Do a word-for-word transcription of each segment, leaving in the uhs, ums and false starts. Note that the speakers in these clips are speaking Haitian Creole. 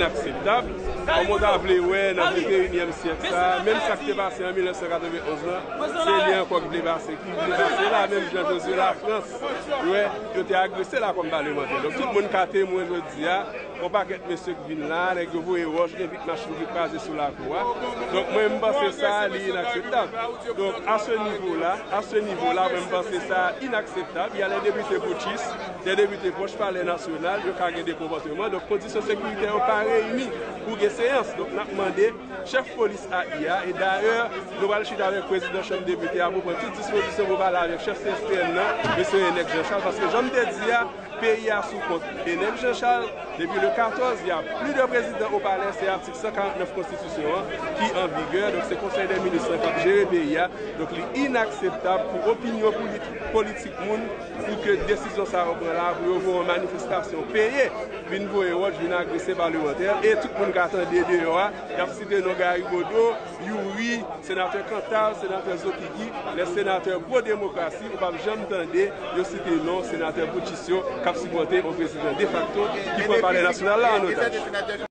Inakseptab. Kòman w ta vle wè nan venteyinyèm syèk sa, menm sa k te pase an mil nèf san katrevenonz lan, se li ankò ki vle pase, ki vle pase la, menm jan Josué Lafrans, wè, yo te agrese la kòm palmantè. Donk, tout moun ka temwen jodi a, yon pakèt mesye k vin la, nèg yo voye wòch, gen vit machin ki kraze sou lakou a. Donk, mwen, m panse sa, li inakseptab. Donk, à ce niveau-là, à ce niveau-là, mwen, m panse sa inakseptab. Il y a les députés putschistes, des députés proches Palais National, yo ka gen de konpòteman. Donk, kondisyon sekiritè yo pa reyini pou gen seyans. Donk, n ap mande chèf polis A I a, e dayè, nou pral chita avèk prezidan chanm depite a pou pran tout dispozisyon pou pale avèk chèf C S P N nan, mesye Enèk Jean Charles, paske jan m te di a, peyi a sou kont Enèk Jean Charles. Depi le katòz, y a plus de présidents au palais, se atik san karant nèf konstitisyon an ki an vigè. Donk, se konsèy dè minis lan k ap jere peyi a. Donk, li inakseptab pou opinyon politi-, politik moun, pou ke desizyon sa yo pran la, pou yo voye yon manifestasyon peye, vin voye wòch, vin agrese palmantè, e tout moun ka tande deyò a, y ap site non Gary Bodeau, Youri, senatè Cantal, senatè Zokiki, les sénateurs pro-démocratie, ou p ap janm tande yo site non senatè putschis yo k ap sipòte yon prezidan defakto ki pran Palè Nasyonal la an otaj.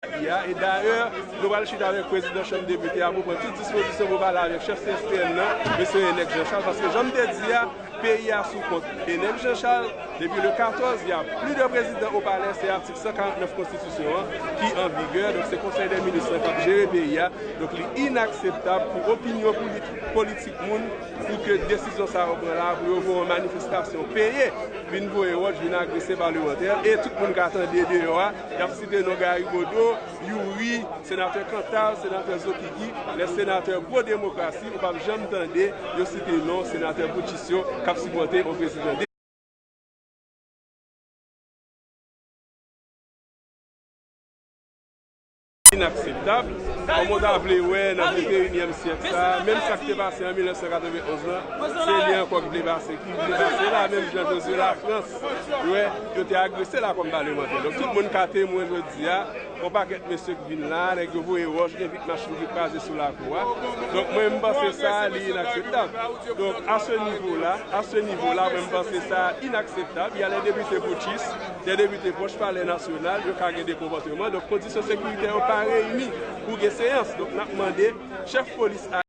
A I a, e dayè, nou pral chita avèk prezidan chanm depite a pou pran tout dispozisyon pou pale avèk chèf C S P N nan, mesye Enèk Jean Charles, paske jan m te di a, peyi a sou kont Enèk Jean Charles. Depi le katòz, y a plus de présidents au palais, se atik san karant nèf konstitisyon an ki an vigè. Donk, se konsèy dè minis lan k ap jere peyi a. Donk, li inakseptab pou opinyon politi-, politik moun, pou ke desizyon sa yo pran la, pou yo voye yon manifestasyon peye, vin voye wòch, vin agrese palmantè, e tout moun ka tande deyò a, y ap site non Gary Bodeau, Youri, senatè Cantal, senatè Zokiki, les sénateurs pro-démocratie, ou p ap janm tande yo site non senatè putschis yo k ap sipòte yon prezidan inakseptab. Kòman w ta vle wè nan venteyinyèm syèk sa, menm sa k te pase an mil nèf san katrevenonz lan, se li ankò ki vle pase, ki vle pase la, menm jan Josué Lafrans, wè, yo te agrese la kòm palmantè. Donk, tout moun ka temwen jodi a, yon pakèt mesye k vin la, nèg yo voye wòch, gen vit machin ki kraze sou lakou a. Donk, mwen, m panse sa, li inakseptab. Donk, à ce niveau-là, à ce niveau-là, mwen, m panse sa inakseptab. Il y a les députés putschistes, des députés proches Palais National, yo ka gen de konpòteman. Donk, kondisyon sekiritè yo pa reyini pou gen seyans. Donk, n ap mande chèf polis a